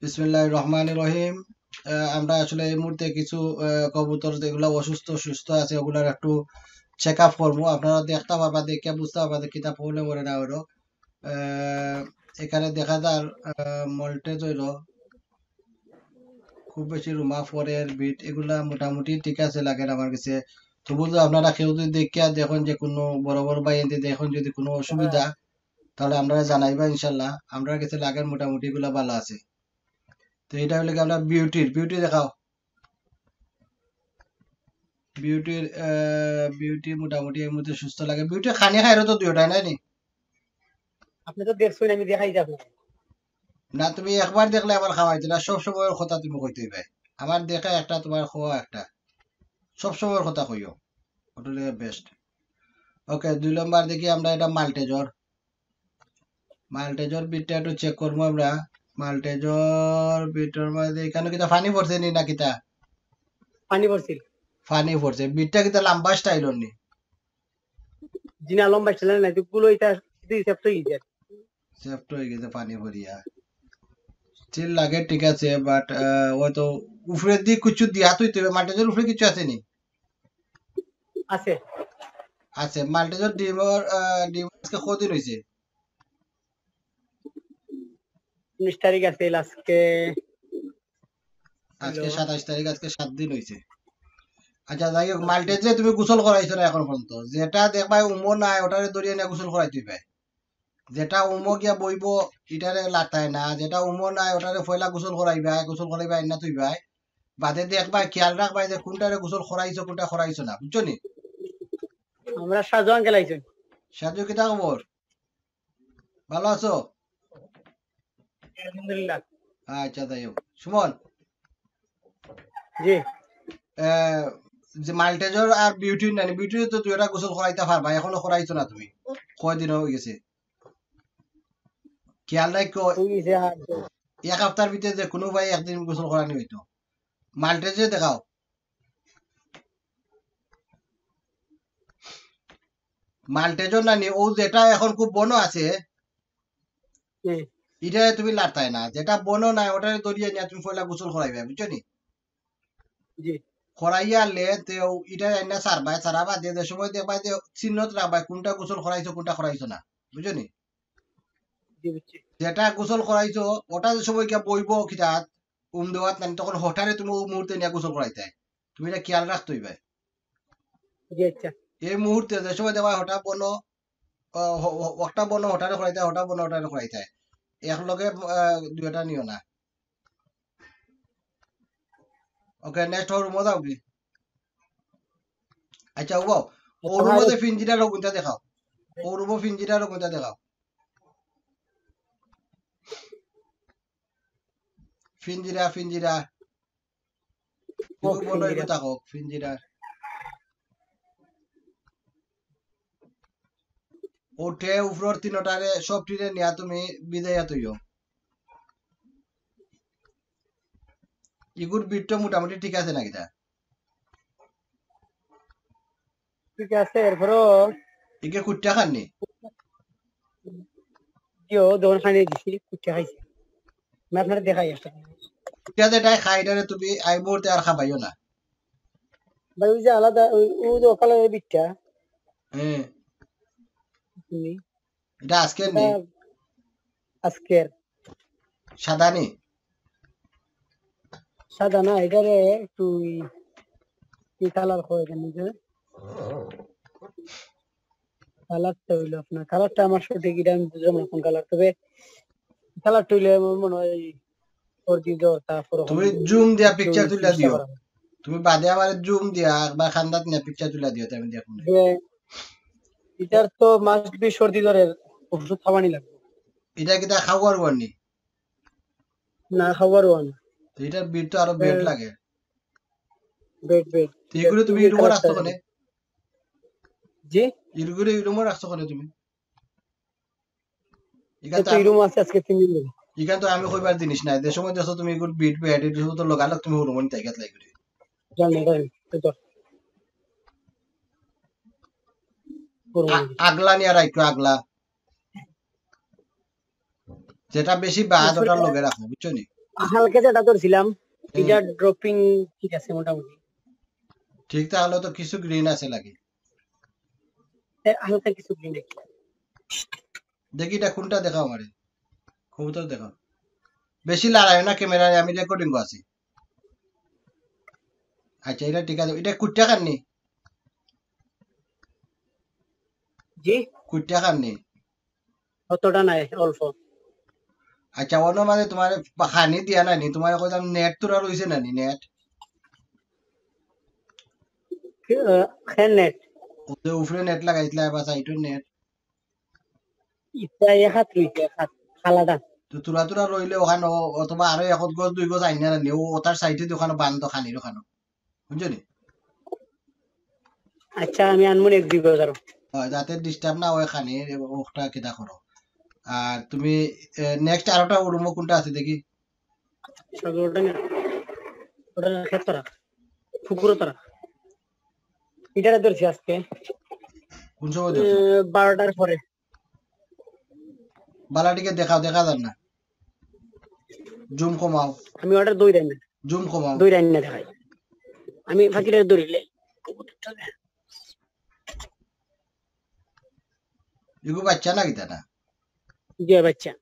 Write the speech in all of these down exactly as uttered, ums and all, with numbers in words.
বিসমিল্লাহির রহমানির রহিম। আহ, আমরা আসলে এই মুহূর্তে কিছু, আহ, কবুতর যেগুলা অসুস্থ সুস্থ আছে ওগুলার একটু চেক আপ করবো। আপনারা দেখতা পারবা, দেখিয়া বুঝতা পারবা যে কিতা প্রবলেম অইলো না অইলো। আহ, এখানে দেখা যার, আহ, মল্টেজ অইলো, খুব বেশি রুমা ফরের বিট এগুলা মোটামুটি ঠিক আছে লাগের আমার কাছে। তবু তো আপনারা কেউ যদি দেখিয়া দেখইন যে কোনো বড় বড় ভাইয়াইন্তে দেখইন যদি কোনো অসুবিধা, তাহলে আমরারে জানাইবা ইনশাল্লাহ। আমরার কাছে লাগের মোটামুটি এগুলা ভালা আছে। তো ইটা অইলো গি আমরার বিউটির, বিউটি দেখাও। বিউটির, আহ, বিউটি মোটামুটি এই মুহূর্তে সুস্থ লাগে। বিউটি খানি খাইরো তো দুইটাই নাই নি? আপনি তো দেখছইন, আমি দেখাই যে আপনারে। না, তুমি একবার দেখলে আমার খাওয়াইতে না, সব সময়র কথা তুমি কইতে অইবায়। আমার দেখা একটা, তোমার খাওয়া একটা, সব সময়র কথা কইও, ওটা অইলো বেস্ট। ওকে, দুই নম্বর দেখি আমরা এটা মাল্টেজর। মাল্টেজর বিটটা একটু চেক করবো আমরা। মাল্টেজর বিটর মাঝে এখানে কিতা পানি পড়ছে নি না কিতা? পানি পড়ছিল। পানি পড়ছে। বিটটা কিতা লম্বা স্টাইল নি? জি না, লম্বা স্টাইল নাই, তো গুলো এটা দুই সেপ্ট অই গেছে। সেপ্ট অই গেছে পানি পড়িয়া। স্টিল লাগে, ঠিক আছে, বাট হয়তো উপরে দি কিছু দিয়া থইতে অইবে। মাল্টেজর উপরে কিছু আছে নি? আছে। আছে। মাল্টেজর ডিমর, আহ, ডিম আজকে কদিন অইছে? উনিশ তারিখ আছিল আজকে। আজকে হ্যালো। সাতাইশ তারিখ, আজকে সাত দিন অইছে। আচ্ছা, যাই হোক, মাল্টেজরে তুমি গোসল করাইছো না এখন পর্যন্ত। যেটা দেখবায় উমো নাই, ওটারে ধরিয়া নিয়া গোসল করাইতে অইবায়। যেটা উমো গিয়া বইবো, ইটারে লাতায় না। যেটা উমো নাই, ওটারে পয়লা গোসল করাইবায়, গোসল করাইবায়, আইনা থইবায়। বাদে দেখবায়, খেয়াল রাখবায় যে কোনটারে গোসল করাইছো, কোনটা করাইছো না, বুঝছো নি? আমরা সাজু আঙ্কেল আইছেন। সাজু, কিতা খবর? ভালো আছো? আলহামদুলিল্লাহ। আচ্ছা, যাই হোক। সুমন? জি। এ, যে মাল্টেজর আর বিউটির নানি, বিউটির তো দুইটা গোসল করাইতা পারবা, এখনো করাইছো না তুমি। কয়দিন অই গেছে? খেয়াল রাখো, অই গেছে আর। এক হাপ্তার ভিতরে যে কোনো ভাই একদিন গোসল করানি অইতো। মাল্টেজে দেখাও। মাল্টেজর নানি, ও যেটা এখন খুব বনো আছে, হুম। ইটা তুমি লাড়তায় না। যেটা বনো নাই, ওটারে ধরিয়া নিয়া তুমি পয়লা গোসল করাইবায়, বুঝছো নি? জি। করাইয়া আনলে তে ও ইটা আইনা ছাড়বায়, ছাড়া বাদে যে সময় দেখবায় যে চিহ্নত রাখবায় কোনটা গোসল করাইছো, কোনটা করাইছো না, বুঝছো নি? জি, বুঝছি। যেটা গোসল করাইছো, ওটা যে সময় গিয়া বইবো কিতাত, উম দেওয়াত নানি, তখন হঠারে তুমি ওই মুহূর্তে নিয়া গোসল করাইতায়। তুমি এটা খেয়াল রাখতে অইবায়। জি, আচ্ছা। এই মুহূর্তে যে সময় দেখবায় হঠাৎ বনো, আহ, হ-, হ-, একটা বনো হঠারে করাইতায়, হঠাৎ বনো হঠারে করাইতায়। এক লগে, আহ, দুইটা নিও না। ওকে, নেক্সট ওর রুমো যাও কি? আচ্ছা, ও বাও, ও আচ্ছা, রুমো ভাই। যে ফিঞ্জিরা রোগ, ইটা দেখাও। ও রুমো ফিঞ্জিরা রোগ, ইটা দেখাও। ফিঞ্জিরা, ফিঞ্জিরা। ও, ইগু বলো, ইগু ফিঞ্জিরা। থাকো, ফিঞ্জিরা। উঠে উপরর তিনোটারে, সব টিরে নিয়া তুমি বিদাইয়া তৈও। ইগুর বিট তো মোটামুটি ঠিক আছে নাকি তা? ঠিক আছে, এরপরও ইগে কুট্টা খাননি? জিও, দোকান খানে দিছি, কুট্টা খাইছি। আমি আপনারে দেখাই একটা। কুট্টা যেটাই খাই, এটারে তুমি আই মুহূর্তে আর খাবাইও না। ভাই, ওই যে আলাদা, ওই, ওই যে কালারের বিটটা। হ্যাঁ। হুম। এটা আজকের এটা নি? আজকের। সাদা নি? সাদা না, এটারে একটু ই-, কি কালার কয় জানি যে? কালারটা হইলো আপনার, কালারটা আমার সঠিক এটা আমি বুঝলাম না কোন কালার, তবে কালারটা হইলে আমার মনে হয় সর্দি জ্বর, তারপর তুমি জুম দিয়া একটু পিকচার তুলিয়া চিকিৎসা দিও। করা হয়। তুমি বাদে আমার জুম দিয়া একবার খান্দাত নিয়া পিকচার তুলিয়া দিও, তে আমি দেখুন। যে এটার তো মাস্ট বি সর্দি জ্বরের ওষুধ খাওয়ানি লাগবে। এটা কিতা খাওয়ার ওয়ানি? না, খাওয়ার ওয়ান। তো এটার বিট তো আরো বেড হ্যাঁ। লাগে। Bed, bed. তো এগুলো তুমি এই রুমে রাখছো কেনে? জি? এগুলো এই রুমে রাখছো কেনে তুমি? এখান তো তো এই আমি, রুম আছে আজকে তিন দিন ধরে। এখান তো আমি কইবার জিনিস নাই। যে সময় দেখছো তুমি এগুলো বিট বেড, এগুলো তো লগালগ তুমি রুমে নিতে গেছ লাই করে। জানি, জানি, এই তো। রুমে আ-, নিতে। আগলা নিয়ে রাখো, আগলা। যেটা বেশি বাদ, ওটার লগে রাখো, বুঝছো নি? হালকা যেটা ধরছিলাম, হুম। এটা ড্রপিং ঠিক আছে মোটামুটি। ঠিক, তাহলে তো কিছু গ্রিন আছে লাগে। এ, হালকা কিছু গ্রিন আছে। দেখি, এটা কোনটা দেখাও আমারে, কবুতর দেখাও। বেশি লড়াইও না ক্যামেরায়, আমি রেকর্ডিং আছি। আচ্ছা, এটা ঠিক আছে। এটা কুট্টা খাননি? জি? কুট্টা খাননি? অতটা নাই, অল্প। আচ্ছা, অনো মানে তোমার বা খানি দিয়া নাই নি? তোমার কইতাম নেট তোরা রইছে না নি, নেট? কি, আহ, হ্যাঁ, নেট। ওই যে উপরে নেট লাগাইছিলা বা সাইডের নেট? ইটা এক হাত রইছে, এক হাত, খালাটা। তো তোরা তোরা রইলে ওখানে অ-, অথবা আরো এক গজ দুই গজ আইনা না নি? ও ওটার সাইডে দি ওখানে বান্ধ খানির ওখানে। বুঝছো নি? আচ্ছা, আমি আনমু এক দুই গজ আরো। হয়, যাতে ডিস্টার্ব না হয় খানির, ওটা কিতা করো। আর তুমি, এ, নেক্সট আরোটা রুমো কোনটা আছে দেখি? সব ওটা না, ওটা না, খেত তোরা, পুকুরও তোরা। ইটারে ধরছি আজকে। কোন সময় ধরছো? এ, বারোটার পরে। বালাটিকে দেখাও, দেখা যার না। জুম কমাও। আমি ওটার দুই রাইন না। জুম কমাও। দুই রাইন না দেখাই। আমি ফাকিরের দৌড়িলে। এগু বাচ্চা না কিতা না? জি, বাচ্চা।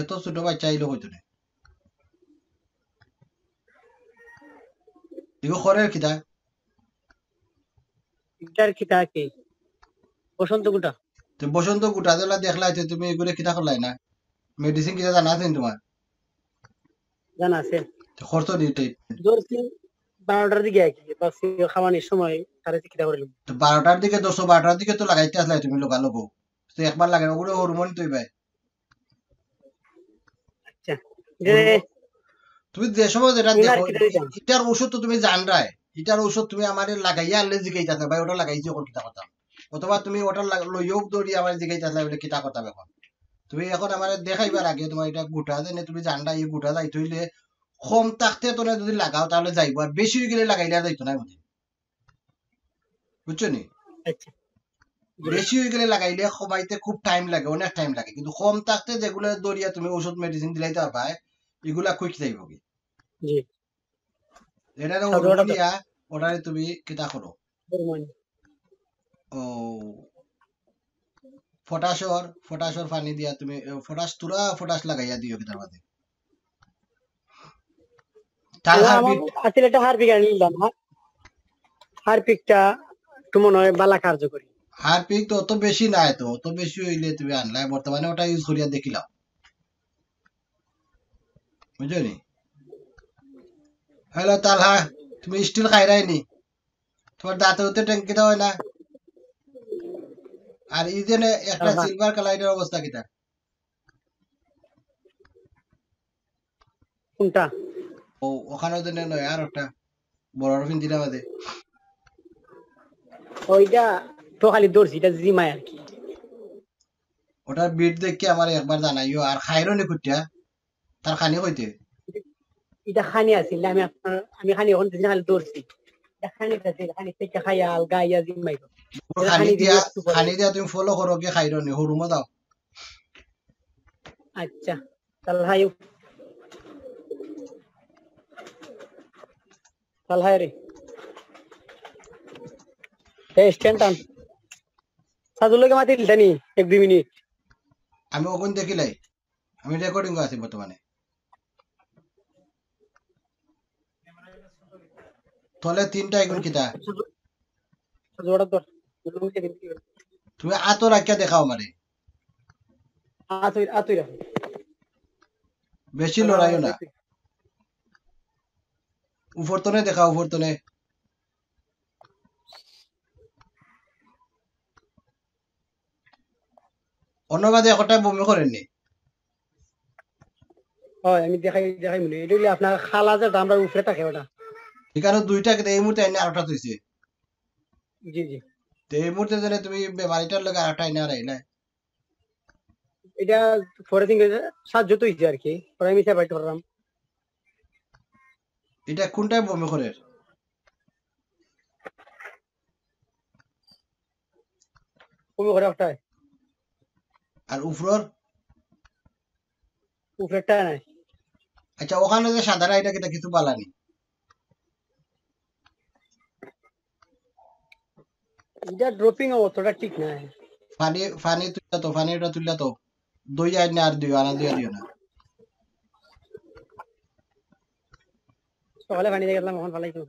এত ছোট বাচ্চা আইলো কইতো না। এগু খরের কিতা? ইটার কিতা কি? বসন্ত গুটা। তো বসন্ত গুটা যেলা দেখলাই তো তুমি এগুলো কিতা করলাই না? মেডিসিন কিতা জানা আছে নি তোমার? জানা আছে। তো খরচ দিতে। ধরছি বারোটার দিকে আর কি, বাস খাওয়ানোর সময় তারা কিতা করিল। তো বারোটার দিকে, দশ বারোটার দিকে তো লাগাইতে আসলাই তুমি লগালগ। তো একবার লাগে না, ওগুলো হরমোন তুই ভাই। আচ্ছা। যে তুমি যে সময় যেটা দেখো, ইটার ঔষধ তো তুমি জানরায়, ইটার ঔষধ তুমি আমারে লাগাইয়া আনলে জিগাইতা না, ভাই, ওটা লাগাইছি এখন কিতা করতাম? অথবা তুমি ওটা লাগ-, লইয়াও দৌড়ি আমারে জিগাইতা না, ওটা কিতা করতাম এখন? তুমি এখন আমারে দেখাইবার আগে তোমার এটা গুটা দেনে তুমি জানরায়, এই গুটা যাইতে হইলে কম থাকতে তো না যদি লাগাও তাহলে যাইবো, আর বেশি হয়ে গেলে লাগাইলে আর যাইতো না বুঝি। বুঝছো নি? আচ্ছা। বেশি হয়ে গেলে লাগাইলে কমাইতে খুব টাইম লাগে, অনেক টাইম লাগে, কিন্তু কম থাকতে যেগুলো দরিয়া তুমি ঔষধ মেডিসিন দিলাইতে পারবা, এগুলা কুইক যাইবো কি? জি। এটা আচ্ছা, ওটা তো হরমোনিয়া, ওটারে তুমি কিতা করো? হরমোন। ও, পটাশর, পটাশর পানি দিয়া তুমি, এ, পটাশ, তুরা পটাশ লাগাইয়া দিও কিতার মাঝে। তার আমার হারপিক আসলে একটা হারপিক আনিলাম, হা-, হারপিকটা একটু মনে হয় বালা কার্যকরী। হারপিক তো অত বেশি নাই তো, অত বেশি হইলে তুমি আনলাই, বর্তমানে ওটা ইউজ করিয়া দেখিলাম। বুঝছো নি? হ্যালো তালহা, তুমি স্টিল খাইরায় নি? তোমার দাঁতে উঠতে ট্যাঙ্কিটা হয় না? আর এই যে নে একটা তালহা। সিলভার কালার, এটার অবস্থা কিতা? কোনটা? ও, ওখানেও তো নে নয়, আর একটা বড় আরো ফিন দিলাম আছে। ওইটা তো খালি ধরছি, এটা জিমায় আর কি। ওটার বিট দেখে আমার একবার জানাইও, আর খাইরো নি কুটিয়া, তার খানি কইতে। এটা খানি আছিল, আমি আপনার, আমি খানি এখন দিন খালি ধরছি। এটা খানি আছিল, খানি থেকে খাইয়া আলগা আইয়া জিমাইব। ও এটা খানি খানি দিয়া, দিলে একটু পরে। খানি দিয়া তুমি ফলো করো, কে খাইরো নি, হুরুমো দাও। আচ্ছা, তালহাই। তালহাই রে। এ, স্ট্যান্ড টান। সাজুর লগে মাতি দিলতানি, এক দুই মিনিট। আমি ওখান দেখিলাই। আমি রেকর্ডিং আছি বর্তমানে। তলে তিনটা আইকন কিতা? তুমি আতো রাখিয়া দেখাও আমারে। আতই, আতই রাখো। বেশি লড়াইও না। উপর তনে দেখাও, উপর তনে। অন্য বাদে একটা বমি করেননি। হয়, আমি দেখাই, দেখাই মনে। এটা হইলে আপনার খালা যেটা আমরা উপরে থাকে ওটা। এখানে দুইটা, কিন্তু এই মুহূর্তে এনে আরোটা থইছে। জি, জি। তো এই মুহূর্তে যেন তুমি বেমারিটার লগে আরোটা এনে আর আইলে। এটা পরে দিন সাহায্য তো হইছে আর কি। পরে আমি সেপারেট করলাম। এটা কোনটায় বমি করে? বমি করে একটায়। আর উপরর? উপরেরটা নাই। আচ্ছা, ওখানো যে সাদাটা, ইটা কিতা কিছু বালা নি? ইটা ড্রপিং অবস্থাটা ঠিক নাই। পানি, পানি তুললা তো, পানি ওটা তুললা তো। দুই আইন না আর দিও, আনা দুই দিও না। সকালে পানি দিয়ে গেলাম, এখন ফালাই তো।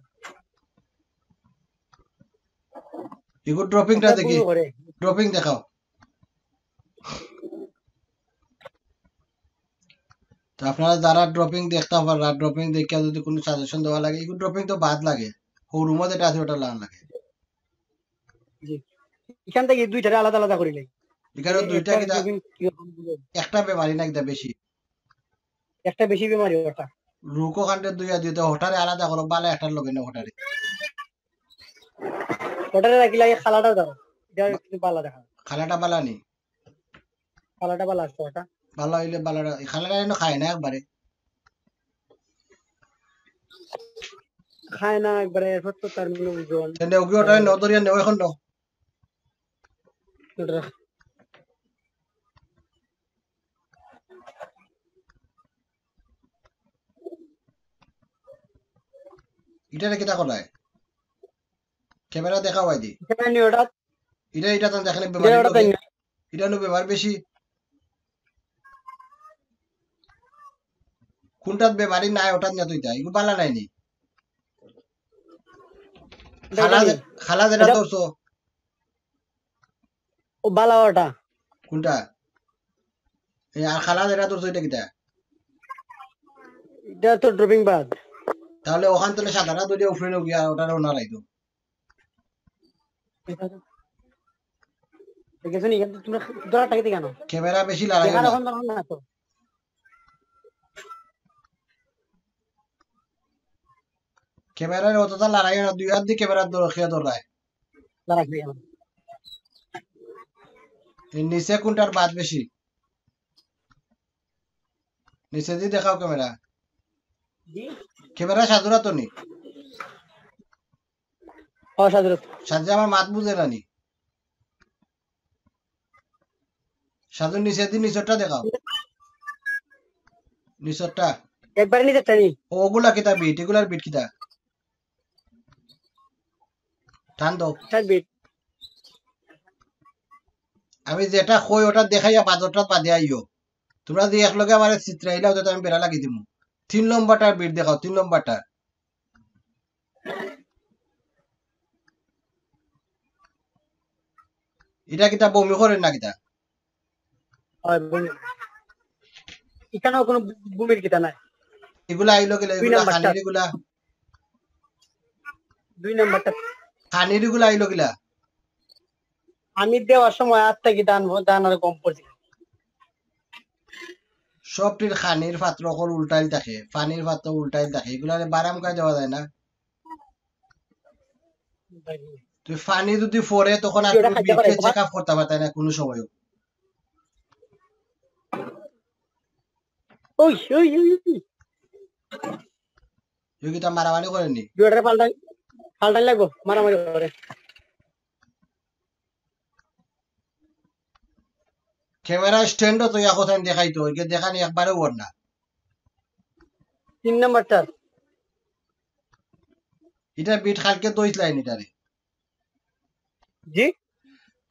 ইগু ড্রপিংটা দেখি। ড্রপিং দেখাও। তো আপনারা যারা ড্রপিং দেখতা পাররা, ড্রপিং দেখিয়া যদি কোনো সাজেশন দেওয়া লাগে, ইগু ড্রপিং তো বাদ লাগে, শোরুমো যেটা আছে ওটা লাগান লাগে। জি, এখান থেকে দুইটারে আলাদা আলাদা করি লাই। এখানে দুইটা কিতা, একটা বেমারি না কিতা বেশি? একটা বেশি বেমারি ওটা। রুকো কাণ্ডে দুইয়া দিতে হঠারে আলাদা করো, বালা একটার লগে না হঠারে। হঠারে রাখি লাগে খালাটা ধরো, এটা একটু বালা দেখা। খালাটা বালা নি? খালাটা বালা আছে ওটা। বালা হইলে বালাটা, খালাটা এনে খায় না একবারে। খায় না একবারে, এরপর তো তার মানে ওজন। এনে ওকে ওটা নদরিয়া নেও এখন নাও। ইটারে কিতা করায়? ক্যামেরা দেখাও আইদি। এটা নিয়ে ওটা। ইটা, ইটা তো দেখলে বেমার, ইটা নিয়ে বেমার বেশি। কোনটাত বেমারি নাই, ওটাত নিয়ে তুই যা। ইগু বালা নাই নি? খালা যে-, খালা যেটা ধরছো। ও বালা ওটা। কোনটা? এই আর খালা যেটা ধরছো, এটা কিতা? এটা তো ড্রপিং বাদ। তাহলে ওখান থেকে সাদাটা ধরে উপরে নেও গিয়া, ওটারও না লাইতো। দেখেছো নি, এখান থেকে তোমরা ধরা টাকা দিয়ে কেন? ক্যামেরা বেশি লড়াই না। এখন ধরো না তো। ক্যামেরার অতটা লড়াই না, দুই হাত দিয়ে ক্যামেরা ধরো, খেয়ে ধরায়। লড়াই হয়ে গেল। এই নিচে কোনটার বাদ বেশি? নিচে দিয়ে দেখাও ক্যামেরা। জি। ক্যামেরা সাজুরা তো নি? ও, সাজুরা তো। সাজু আমার মাত বুঝে না নি? সাজু নিচে দিয়ে নিচেরটা দেখাও। নিচেরটা। একবারে নিচেরটা নি? ওগুলা কিতা বিট? এগুলার বিট কিতা? টান দাও। তার বিট। আমি যেটা কই ওটা দেখাইয়া বাজারটা বাদে আইও। তোমরা যে এক লগে আমারে চিত্রাইলাও, তো আমি বেড়া লাগি দিমু। তিন নম্বরটার বিট দেখাও, তিন নম্বরটা। এটা কিতা বমি করে না কিতা? হয়, বমি। এখানেও কোনো বমির কিতা নাই। এগুলা আইলো কিলা, দুই এগুলা নাম্বারটা। খানির এগুলা? দুই নাম্বারটা। খানির এগুলা আইলো কিলা? আমি দেওয়ার সময় আত্মা কি দান, দান আর কম পড়ছে। সবটির খানির পাত্র অকল উল্টাইল থাকে, পানির পাত্র উল্টাইল থাকে, এগুলারে বারাম কায় দেওয়া যায় না। তুই পানি যদি পড়ে তখন আর কি ওটা কোনো খাইতে পারে বিটকে তোমার? চেক আপ করতে পারতে না কোনো সময়ও। ওই, ওই, ওই, ওই। ইগু কিতা মারামারি করেনি? জুয়াটারে পাল্টাই, পাল্টাই লাগবো, মারামারি করে। ক্যামেরা স্ট্যান্ডও তো ইয়া কথা দেখাইতো, ওইকে দেখানি একবারেও ওর না। তিন নাম্বারটা। এটা বিট কালকে দইছ লাইন এটারে। জি?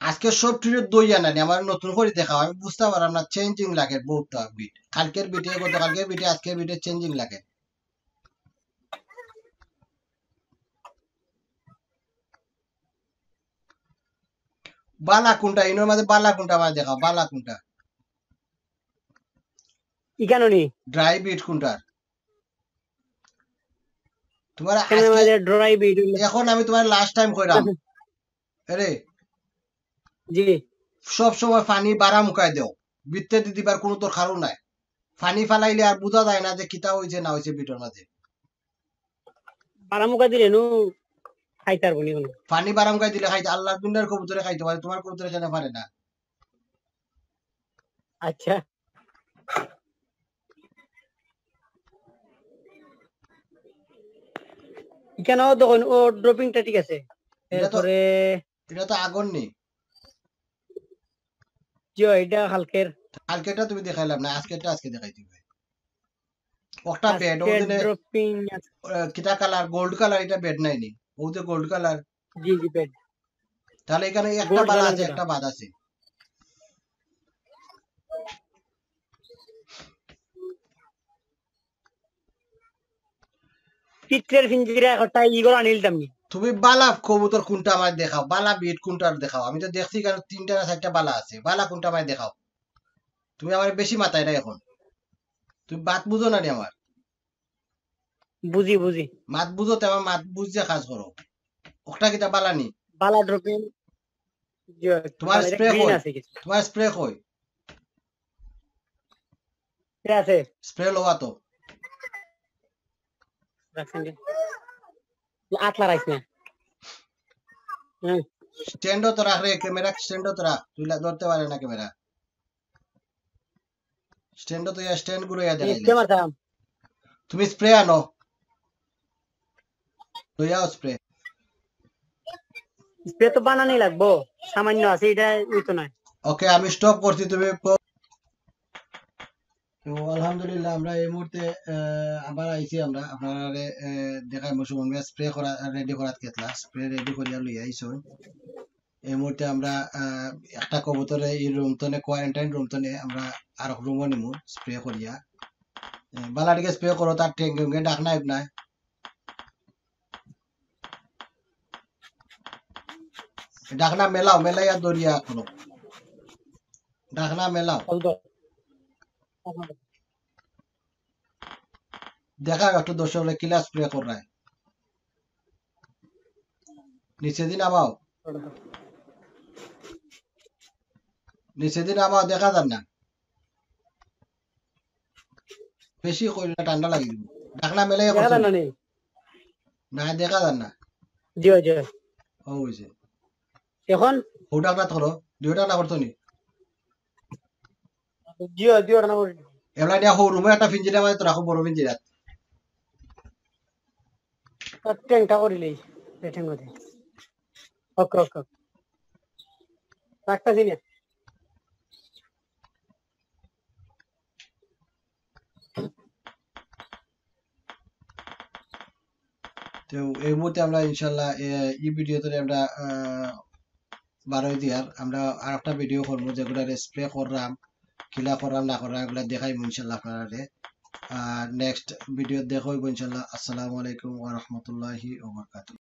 আজকে সব টিরে দই আনানি, আমার নতুন করে দেখাও, আমি বুঝতে পারলাম না, চেঞ্জিং লাগে বহুতটা বিট। কালকের বিটে, গতকালকের বিটে, আজকের বিটে চেঞ্জিং লাগে। বালা কোনটা? ইনোর মাঝে বালা কোনটা আমারে দেখাও, বালা কোনটা? ইকানো নি? ড্রাই বিট কোনটা? তোমার এখানে আজকে আমাদের ড্রাই বিট হইলো। এখন আমি তোমার লাস্ট টাইম কইরাম। আরে। জি। সব সময় পানি বারা মুখায় দেও। বিটতে দি দিবার কোনো দরকারও নাই। পানি ফালাইলে আর বুঝা যায় না যে কিতা হইছে না হইছে বিটর মাঝে। বারা মুখায় দিলে নু খাইতে পারবো নি কোনো। পানি বারা মুখায় দিলে খাইতে, আল্লাহর দুনিয়ার কবুতরে খাইতে পারে, তোমার কবুতরে কেন পারে না? আচ্ছা। এখানেও দেখুন, ও ড্রপিংটা ঠিক আছে। এটা তো, এরপরে এটা তো আগর নি। জি, এটা কালকের। কালকেটা তুমি দেখাইলাম না, আজকেরটা আজকে দেখাইতে হবে। একটা বেড, ও আজকে দিনে, ড্রপিং আছে। আহ, কিতা কালার? গোল্ড কালার, এটা বেড নাই নি? ও যে গোল্ড কালার। জি, জি, বেড। তাহলে এখানে একটা গোল্ড বালা কালার আছে, যেটা। একটা বাদ আছে। পিতরের ফিঞ্জিরা একটা ইগল আনিলতাম নি। তুমি বালা কবুতর কোনটা আমায় দেখাও, বালা বিট কোনটা দেখাও। আমি তো দেখছি কারণ তিনটা না চারটা বালা আছে, বালা কোনটা আমায় দেখাও। তুমি আমার বেশি মাতায় না এখন, তুমি বাত বুঝো না নি আমার। বুঝি, বুঝি। মাত বুঝো তে আমার মাত বুঝিয়া কাজ করো। ওটা কিতা বালা নি? বালা ড্রপিং। জি, তোমার বালা, এটা স্প্রে গ্রিন কই? আছে কিছু। তোমার স্প্রে কই? স্প্রে আছে। স্প্রে লওয়া তো। রাখছেন যে। আত লড়াইস না। হুম। স্ট্যান্ডও তো রাখ রে, ক্যামেরা স্ট্যান্ডও তো রাখ। তুই লা-, ধরতে পারে না ক্যামেরা। স্ট্যান্ডও তো ইয়া স্ট্যান্ড ঘুরে ইয়া এই দাঁড়াইলে। স্প্রে মারতাম। তুমি স্প্রে আনো। লইয়াও স্প্রে। স্প্রে তো বানানি লাগবো, সামান্য আছে, এটা ওই তো নয়। ওকে, আমি স্টপ করছি, তুমি প-, তো আলহামদুলিল্লাহ, আমরা এই মুহূর্তে, আহ, আবার আইছি আমরা, আপনারারে, আহ, দেখাই মুসলমান ভাই স্প্রে করা, রেডি করাত গেছলা, স্প্রে রেডি করিয়া লই আইছো। এই মুহূর্তে আমরা, আহ, একটা কবুতরে এই রুম তনে, কোয়ারেন্টাইন রুম তনে আমরা আরক রুমও নিমু স্প্রে করিয়া। আহ, বালাটিকে স্প্রে করো, তার ট্যাঙ্গে উঙ্গে ডাক নাই নাই। ডাকনা মেলাও, মেলাইয়া দরিয়া করো। ডাকনা মেলাও। দেখা একটু দর্শকরে কিলা স্প্রে করায়। নিচে দি নামাও। নিচে দি নামাও, দেখা যার না। বেশি করি না, ঠান্ডা লাগি দিব। ডাকনা মেলে দেখা যার না নি? না, দেখা যার না। জি অয়, জি অয়। ও, হইছে। এখন? ও ডাকনা ধরো, দুইটা না করতো নি? জি অয়, জি অয়, না করি। এবার নিয়া হো রুমে একটা ফিঞ্জিরা মাঝে তো রাখো, বড় ফিঞ্জিরা। আর ট্যাংটা করিলেই, এই ট্যাং করি। ওকে, ওকে, ওকে। রাখতাছি না। তো এই মুহূর্তে আমরা ইনশাল্লাহ, এ, এই ভিডিও ধরে আমরা, আহ, বারোই দিয়ার আমরা আর একটা ভিডিও করবো, যেগুলা স্প্রে করলাম, কিলা করলাম না করলাম, এগুলা দেখাইবো ইনশাল্লাহ আপনারারে। আর নেক্সট ভিডিও দেখা হইবো ইনশাল্লাহ। আসসালামু আলাইকুম ওয়া রাহমাতুল্লাহি ওয়া বারাকাতুহু।